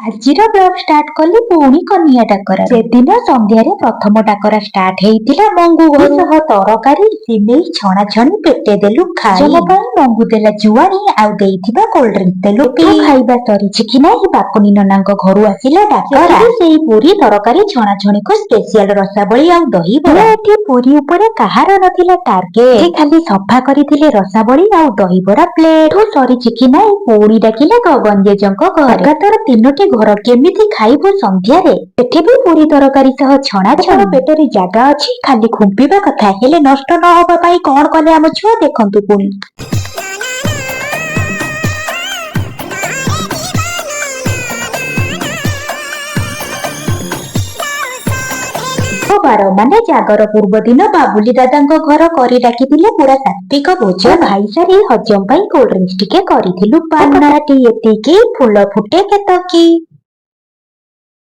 ଆଜିର blog start କଲି ପୁଣି କନିଆ ଡାକରା। ସେଦିନ ସନ୍ଧ୍ୟାରେ ପ୍ରଥମ ଡାକରା ଷ୍ଟାର୍ଟ ହେଇଥିଲା ମଙ୍ଗୁ ଘରୁ ସହ ତରକାରୀ, ସିମେଇ, ଛଣାଛଣି ପେଟେ ଦେଲୁ ଖାଇ। ହଜମ ପାଇଁ ମଙ୍ଗୁ ଦେଲା ଜୁଆଣି ଆଉ ଦେଇଥିବା କୋଲ୍ଡ ଡ୍ରିଙ୍କ ଦେଲୁ ପିଇ। ଖାଇବା ସରିଛି କି ନାହିଁ, ବାକୁନି ନନାଙ୍କ ଘରୁ ଆସିଲା ଡାକରା। ସେଠି ସେଇ ପୁରୀ ତରକାରୀ, ଛଣାଛଣିକୁ ସ୍ପେସିଆଲ ରସାବଳି ଆଉ ଦହିବରା। ଏଠି ପୁରୀ ଉପରେ କାହାର ନଥିଲା ଟାର୍ଗେଟ, ଖାଲି ସଫା କରିଥିଲେ ରସାବଳି ଆଉ ଦହିବରା ପ୍ଲେଟ। ସରିଛି କି ନାହିଁ, ପୁଣି ଡାକିଲେ ଗଗନ ଜେଜଙ୍କ ଘରେ। ଲଗାତାର ତିନୋଟି ଘର କେମିତି ଖାଇବୁ ସନ୍ଧ୍ୟାରେ? ଏଠି ବି ପୁରୀ ତରକାରୀ ସହ ଛଣା ଛଣା। ପେଟରେ ଜାଗା ଅଛି, ଖାଲି ଖୁମ୍ପିବା କଥା। ହେଲେ ନଷ୍ଟ ନ ହବା ପାଇଁ କଣ କଲେ ଆମ ଛୁଆ ଦେଖନ୍ତୁ ପୁଣି। ବାର ମାନେ ଜାଗର ପୂର୍ବ ଦିନ ବାବୁଲି ଦାଦାଙ୍କ ଘର କରି ଡାକିଥିଲେ ପୁରା ସାତ୍ବିକ ଭୋଜନ। ଖାଇସାରି ହଜମ ପାଇଁ କୋଲ୍ଡ ଡ୍ରିଙ୍କସ ଟିକେ କରିଥିଲୁ। ପାନଟି ଏତିକି, ଫୁଲ ଫୁଟେ କେତକି।